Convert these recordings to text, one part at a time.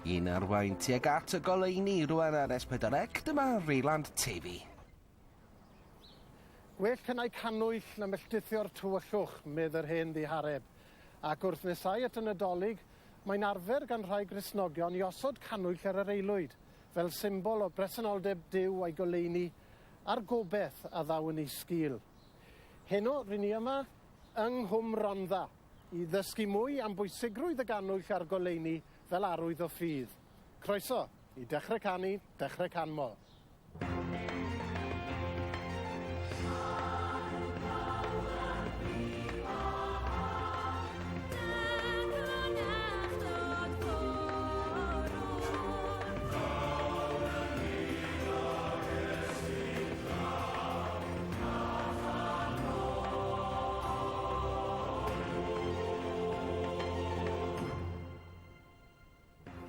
I'n arwain tuag at y goleuni rwan ar S4C, dyma Rayland Teifi. Gwell cynnau cannwyll na melltithio'r tywyllwch, medd yr hen ddihareb. Ac wrth nesau at y Nadolig, mae'n arfer gan rhai Gristnogion i osod cannwyll ar yr aelwyd, fel symbol o bresenoldeb Duw a'i goleuni, a'r gobeth a ddaw yn ei sgil. Heno, ry'n ni yma yng Nghwm Rhondda, i ddysgu mwy am bwysigrwydd y gannwyll a'r goleuni fel arwydd o ffydd. Croeso i Dechrau Canu, Dechrau Canmol.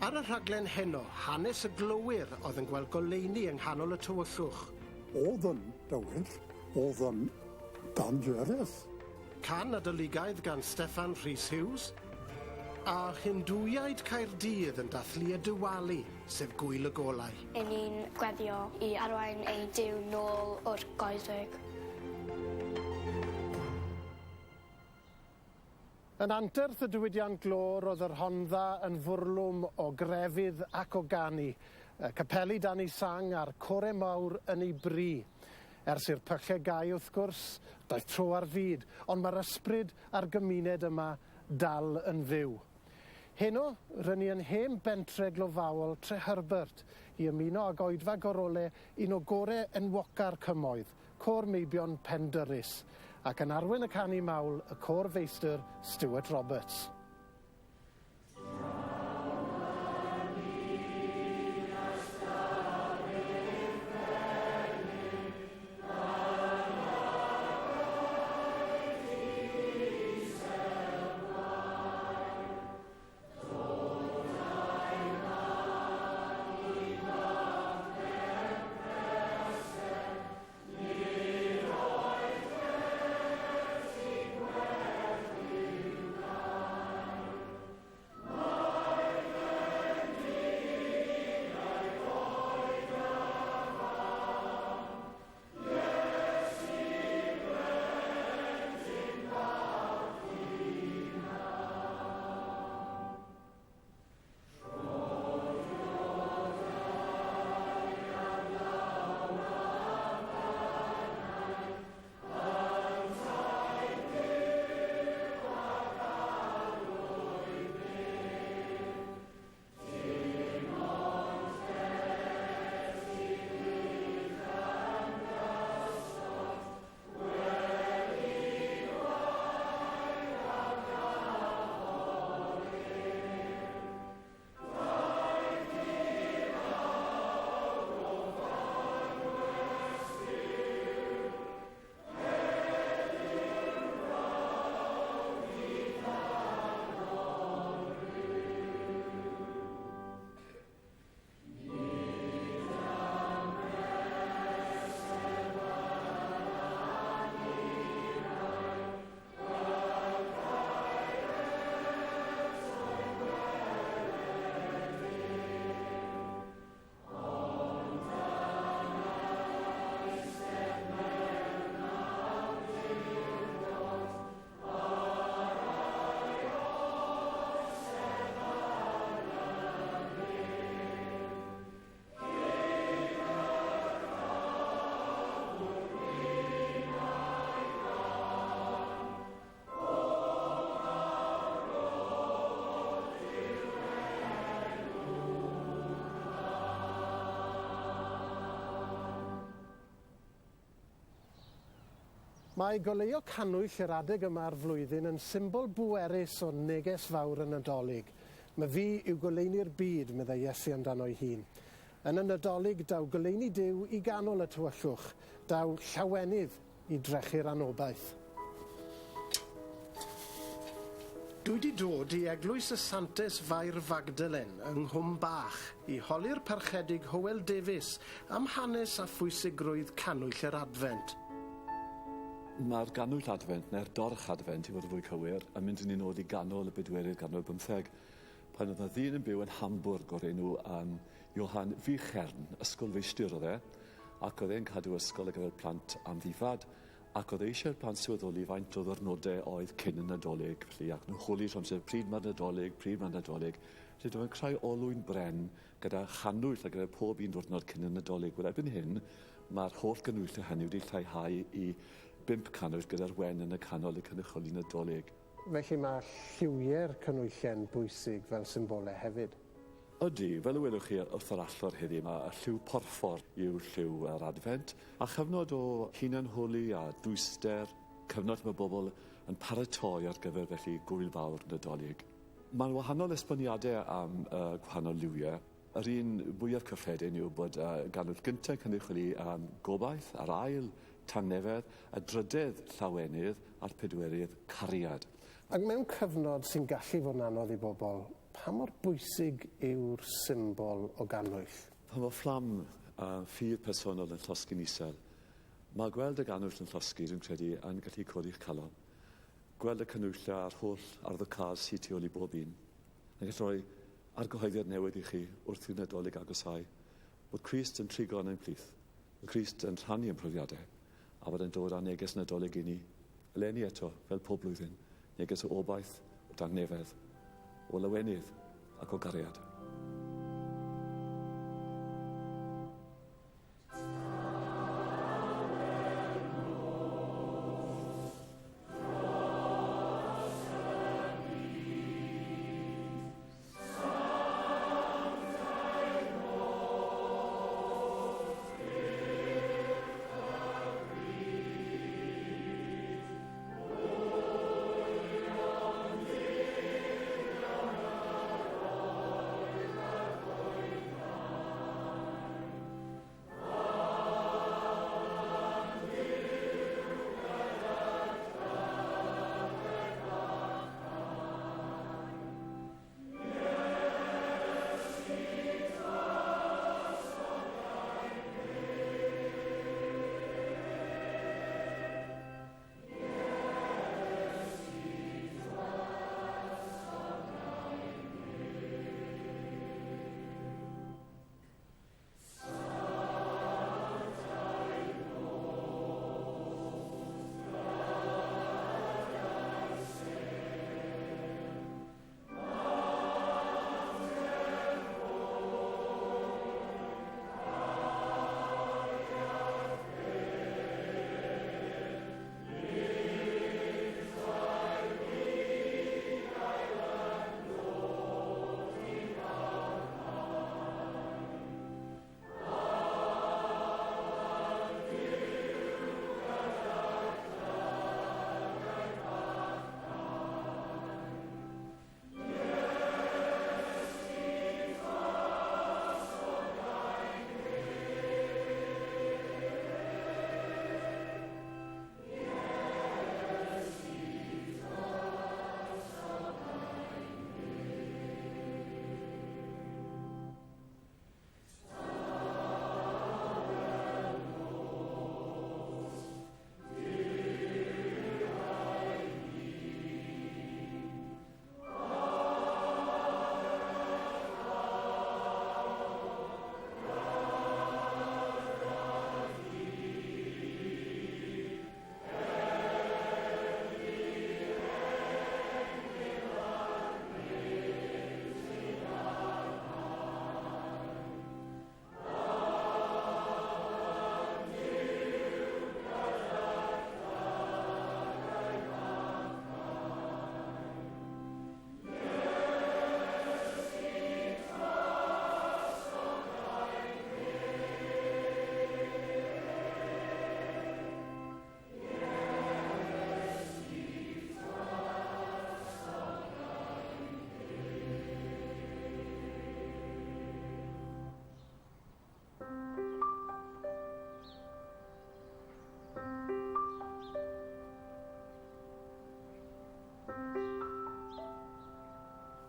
Ar y rhaglen heno, hanes y glowyr oedd yn gweld goleuni yng nghanol y tywyllwch. Oedd yn dywyll, oedd yn dangerous. Cân Nadoligaidd gan Steffan Rhys Hughes, a Hindŵiaid Caerdydd yn dathlu y Diwali, sef Gŵyl y Golau. Y'n ni'n gweddio i arwain ein Duw nôl o'r goedwig. Yn anterth y diwydiant glo, roedd y Rhondda yn fwrlwm o grefydd ac o ganu, y capeli dan eu sang a'r core mawr yn eu bri. Ers i'r pyllau gau wrth gwrs, daeth tro ar fyd, ond mae'r ysbryd a'r gymuned yma dal yn fyw. Heno, r'yn ni yn hen bentre glofaol Treherbert i ymuno ag oedfa gorole un o gore enwoca'r cymoedd, Côr Meibion Pendyrus, ac yn arwain y canu mawl, y côr feistr, Stuart Roberts. Mae goleuo cannwyll yr adeg yma o'r flwyddyn yn symbol bwerus o neges fawr y Nadolig. My fi yw goleuni'r byd, meddai Iesu amdano'i hun. Yn y Nadolig daw goleuni Duw i ganol y tywyllwch, daw llawenydd i drechu'r anobaith. Dwi 'di dod i Eglwys y Santes Fair Fagdalen yng Nghwm Bach i holi'r Parchedig Hywel Davies am hanes a phwysigrwydd cannwyll yr Adfent. Mae'r gannwyll Adfent, neu'r dorch Adfent i fod yn fwy cywir, yn mynd â ni nôl i ganol y bedwerydd ganrif bymtheg. pan oedd 'na ddyn yn byw yn Hamburg o'r enw um, Johann Wichern, ysgolfeistr oedd e, ac oedd e'n cadw ysgol ar gyfer plant amddifad, ac oedd e eisiau'r plant sylweddoli faint o ddwrnodau oedd cyn y Nadolig, felly ac nhw'n holi trwy amser, pryd mae'r Nadolig, pryd mae'r Nadolig. Felly dyma'n creu olwyn bren gyda channwyll ar gyfer pob un diwrnod cyn y Nadolig. Wel, erbyn hyn, mae'r holl ganhwyllau hynny wedi lleihau i 5 cannwyll gyda'r wen yn y canol i cynrychioli Nadolig. Felly mae lliwiau'r canhwyllau'n bwysig fel symbolau hefyd. Ydy, fel y welwch chi wrth yr allor heddi, mae y lliw porffor yw lliw yr Adfent, a chyfnod o hunanholi a dwyster, cyfnod lle mae bobl yn paratoi ar gyfer felly gŵyl fawr Nadolig. Mae'n wahanol esboniadau am y gwahanol liwiau. Yr un fwyaf cyffredin yw bod y ganwyll gyntaf yn cynrychioli um, gobaith, a'r ail tangnefedd, y drydedd llawenydd, a'r pedwerydd cariad. Ac mewn cyfnod sy'n gallu fod yn anodd i bobl, pa mor bwysig yw'r symbol o gannwyll? Pan fo fflam a ffydd personol yn llosgi'n isel, mae gweld y gannwyll yn llosgi, dwi'n credu, yn gallu codi'ch calon. Gweld y canhwyllau a'r holl arwyddocâd sydd tu ôl i bob un, yn gallu rhoi argyhoeddiad newydd i chi wrth i'r Nadolig agosáu, bod Crist yn trigo yn ein plith, bod Crist yn rhannu ein profiadau, a bod e'n dod â neges Nadolig i ni, eleni eto, fel pob blwyddyn, neges o obaith, o dangnefedd, o lawenydd ac o gariad.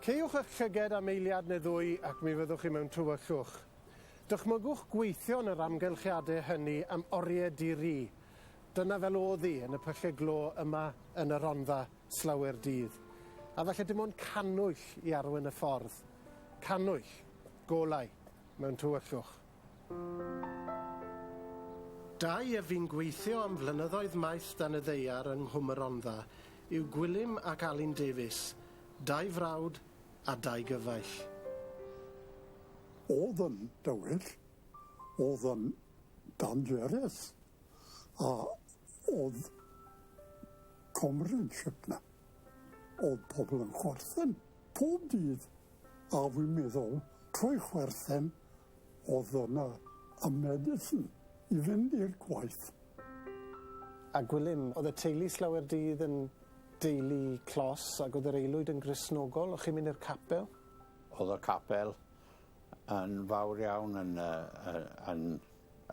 Caewch eich llyged am eiliad neu ddwy ac mi fyddwch chi mewn tywyllwch. Dychmygwch gweithio yn yr amgylchiadau hynny am oriau di-ri. Dyna fel o'dd hi yn y pylle glo yma yn y Rhondda slawer dydd. A falle dim ond cannwyll i arwain y ffordd. Cannwyll, golau, mewn tywyllwch. Dau a fu'n gweithio am flynyddoedd maith dan y ddaear yng Nghwm y Rhondda yw Gwilym ac Alun Davies, dau frawd a dau gyfaill. Oedd yn dywyll, oedd yn dangerous, a oedd comradeship 'na. Oedd pobl yn chwerthin pob dydd, a fi'n meddwl, trwy chwerthin, oedd yna y medicine i fynd i'r gwaith. A Gwilym, oedd y teulu slawer dydd yn deulu clos ac oedd yr aelwyd yn Gristnogol? O'ch chi'n mynd i'r capel? Oedd y capel yn fawr iawn yn, yn,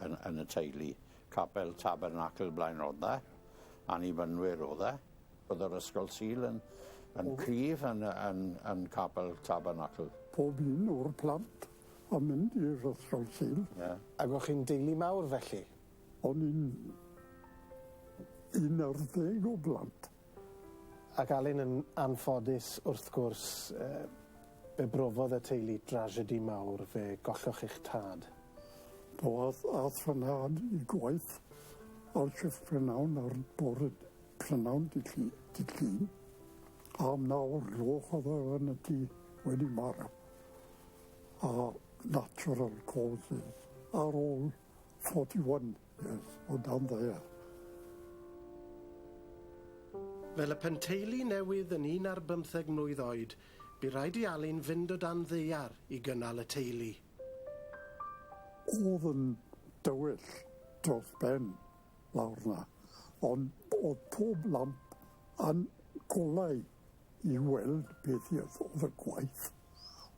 yn, yn y teulu. Capel Tabernacl Blaenrhondda, Annibynwyr oedd e. Oedd yr ysgol Sul yn cryf yn Capel Tabernacl. Pob un o'r plant yn mynd i'r ysgol Sul. Yeah. Ac o'ch chi'n deulu mawr felly? O'n i'n 11 o blant. Ac Alun, yn anffodus, wrth gwrs, fe brofodd y teulu drasiedi mawr, fe golloch eich tad. Do, ath fy nhad i gwaith ar shift prynawn ar bore prynawn dydd Llun. Am 9 o'r gloch oedd o yn y tŷ wedi marw. A natural causes ar ôl 41 years o dan ddaear. Fel y penteulu newydd yn 11 mlwydd oed, bu raid i Alun fynd o dan ddaear i gynnal y teulu. Oedd yn dywyll dros ben lawr 'na, ond oedd pob lamp yn golau i weld beth oedd y gwaith,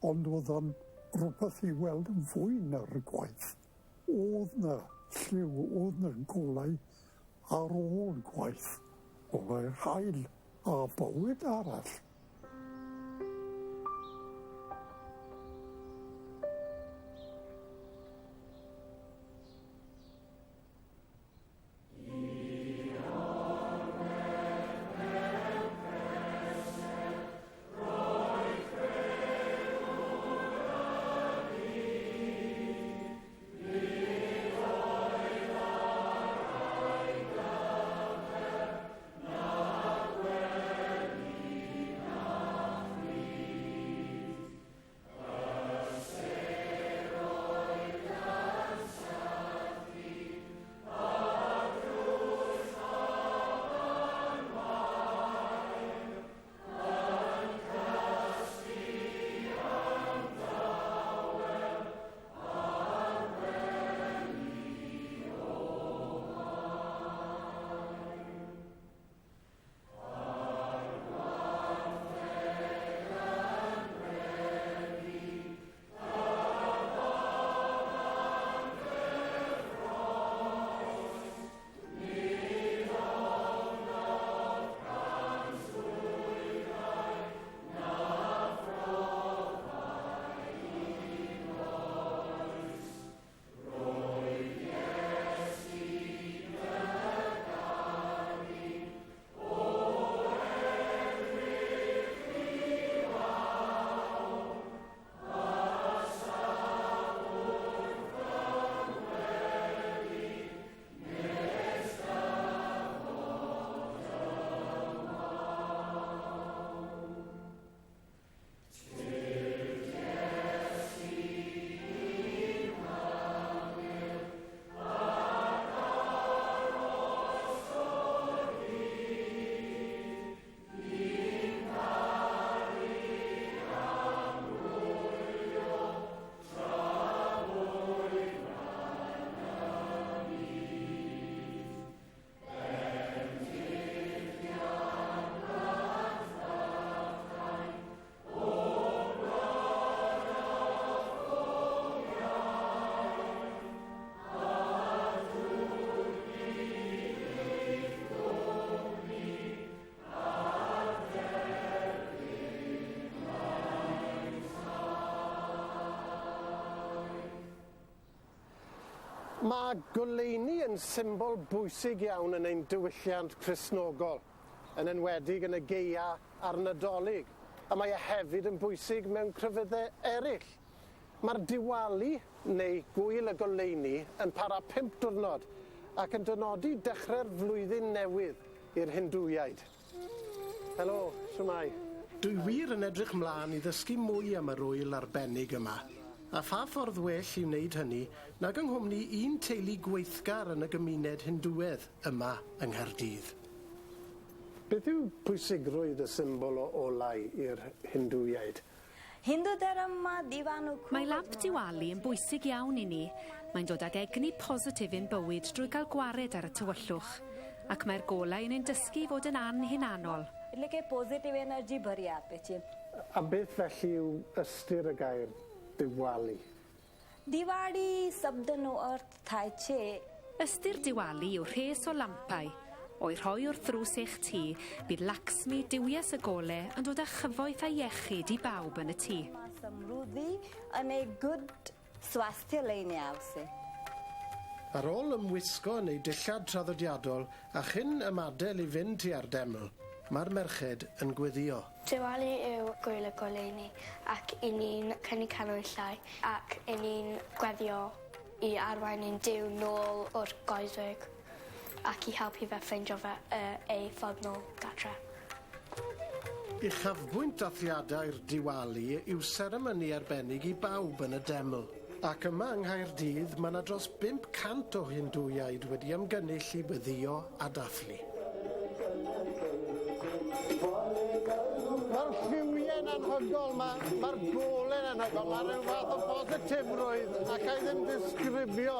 ond oedd yn rhywbeth i weld yn fwy na'r gwaith. Oedd 'na lliw, oedd 'na golau ar ôl gwaith, golau'r haul a bywyd arall. Mae goleuni yn symbol bwysig iawn yn ein diwylliant Cristnogol, yn enwedig yn y gaea a'r Nadolig, a mae e hefyd yn bwysig mewn crefyddau eraill. Mae'r Diwali, neu Gwyl y Goleuni, yn para 5 diwrnod ac yn dynodi dechrau'r flwyddyn newydd i'r Hindwiaid. Helo, shwmae? Dwi wir yn edrych mlaen i ddysgu mwy am yr ŵyl arbennig yma. A pha ffordd well i wneud hynny nag yng nghwmni un teulu gweithgar yn y gymuned Hindŵedd yma yng Nghaerdydd. Beth yw pwysigrwydd y symbol o olau i'r Hindŵiaid? Mae lamp Diwali yn bwysig iawn i ni. Mae'n dod ag egni positif i'n bywyd drwy gael gwared ar y tywyllwch. Ac mae'r golau yn ein dysgu i fod yn anhunanol. A beth felly yw ystyr y gair Diwali? Ystyr Diwali yw rhes o lampau. O'i rhoi wrth ddrws eich tŷ, bydd Laxmi, duwies y gole, yn dod â chyfoeth a iechyd i bawb yn y tŷ. Ar ôl ymwisgo yn eu dillad traddodiadol a chyn ymadael i fynd tua'r deml, mae'r merched yn gweddïo. Diwali yw gwyl y goleuni ac 'y ni'n cynnig canhwyllau ac 'y ni'n gweddio i arwain ein Duw nôl o'r goedwig ac i helpu fe ffeindio fe yy ei ffordd nôl gartre. Uchafbwynt dathliadau'r Diwali yw seremoni arbennig i bawb yn y deml. Ac yma yng Nghaerdydd, mae 'na dros 500 o Hindŵiaid wedi ymgynnull i weddïo a dathlu. Mae'r lliwiau'n anhygoel, mae, mae'r gole'n anhygoel, mae rhyw fath o bositifrwydd alla i ddim disgrifio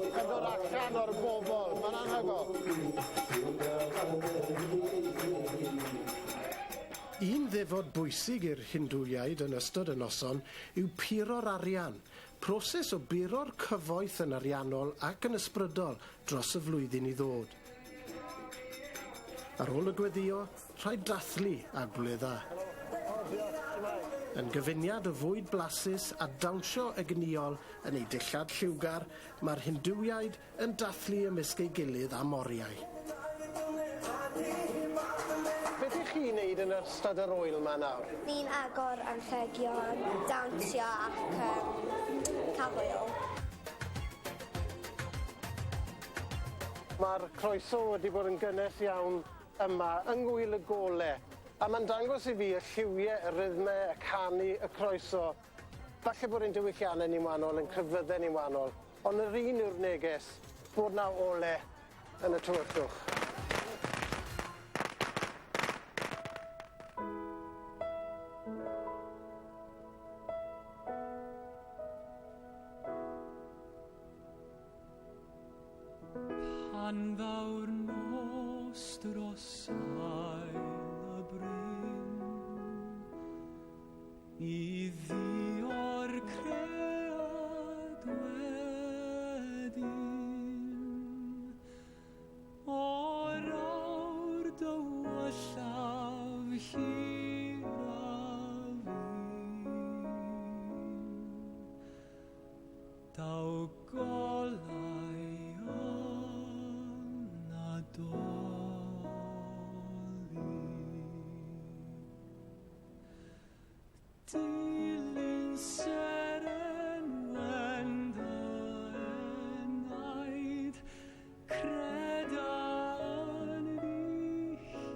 yn dod allan o'r bobl. Mae'n anhygoel. Un ddefod bwysig i'r Hindŵiaid yn ystod y noson yw puro'r arian, proses o buro'r cyfoeth yn ariannol ac yn ysbrydol dros y flwyddyn i ddod. Ar ôl y gweddïo, rhaid dathlu a gwledda. Yn gyfuniad o fwyd blasus a dawnsio egnïol yn eu dillad lliwgar, mae'r Hindŵiaid yn dathlu ymysg ei gilydd am oriau. Beth ych chi'n neud yn ystod yr ŵyl 'ma nawr? Ni'n agor anrhegion, dawnsio ac yym ca'l hwyl. Mae'r croeso wedi bod yn gynnes iawn yma yng Ngŵyl y Gole, a mae'n dangos i fi y lliwie, y rhythme, y canu, y croeso. Falle bod ein diwylliannau ni'n wahanol, ein crefyddau ni'n wahanol, ond yr un yw'r neges, bod 'na ole yn y tywyllwch. Pan ddaw'r nos dros ael y bryn I dduo'r cread wedyn O'r awr dywyllaf hiraf un Daw golau y Nadolig. Dilyn seren wen dy enaid, creda ynddi hi.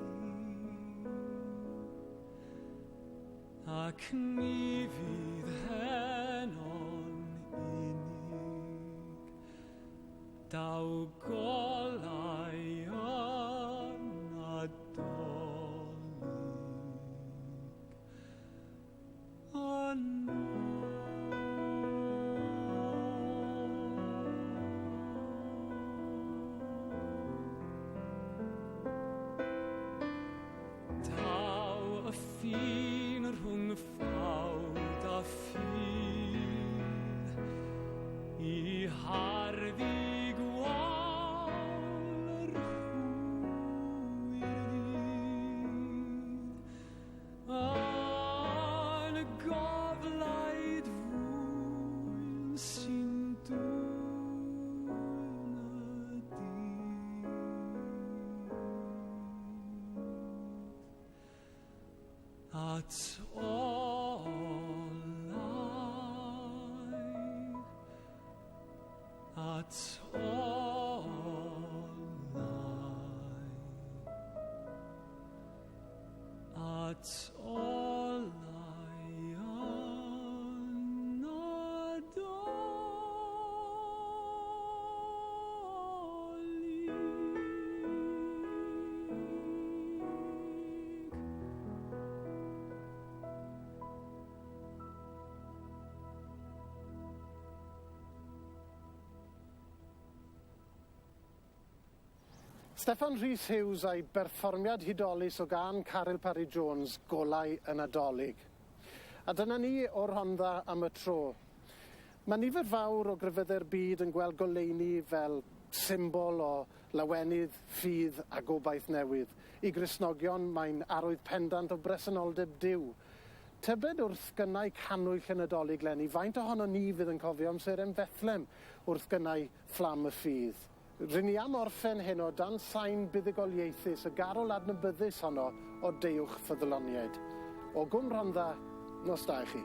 Ac ni fydd heno'n unig. Daw golau y Nadolig. Yn Daw y ffin rhwng ffawd a ffydd i harddu gwawr. At olau, at olau, at olau y Nadolig. Steffan Rhys Hughes a'i berfformiad hudolus o gân Caryl Parry Jones, Golau y Nadolig. A dyna ni o'r Rhondda am y tro. Mae nifer fawr o grefyddau'r byd yn gweld goleuni fel symbol o lawenydd, ffydd a gobaith newydd. I Gristnogion mae'n arwydd pendant o bresenoldeb Duw. Tybed wrth gynnau cannwyll y Nadolig 'leni, faint ohono ni fydd yn cofio am seren Fethlem wrth gynnau fflam y ffydd? Rŷn ni am orffen heno dan sain buddugoliaethus y garol adnabyddus honno o Deuwch Ffyddloniaid. O Gwm Rhondda, nos da i chi.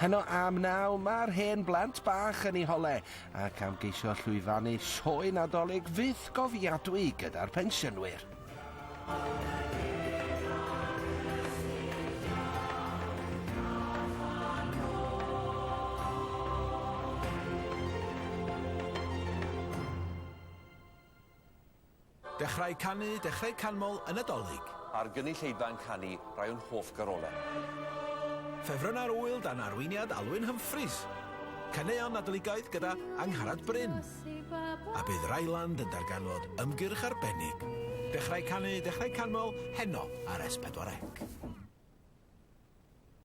Heno am naw, mae'r hen blant bach yn eu hole ac am geisio llwyfannu sioe Nadolig fyth gofiadwy gyda'r pensiynwyr. Dechrau canu, dechrau canmol y Nadolig. A'r gynulleidfa'n canu rai o'n hoff garolau. Ffefrynnau'r ŵyl dan arweiniad Alwyn Humphreys. Caneuon Nadoligaidd gyda Angharad Bryn. A bydd Ryland yn darganfod ymgyrch arbennig. Dechrau canu, dechrau canmol, heno ar S4C.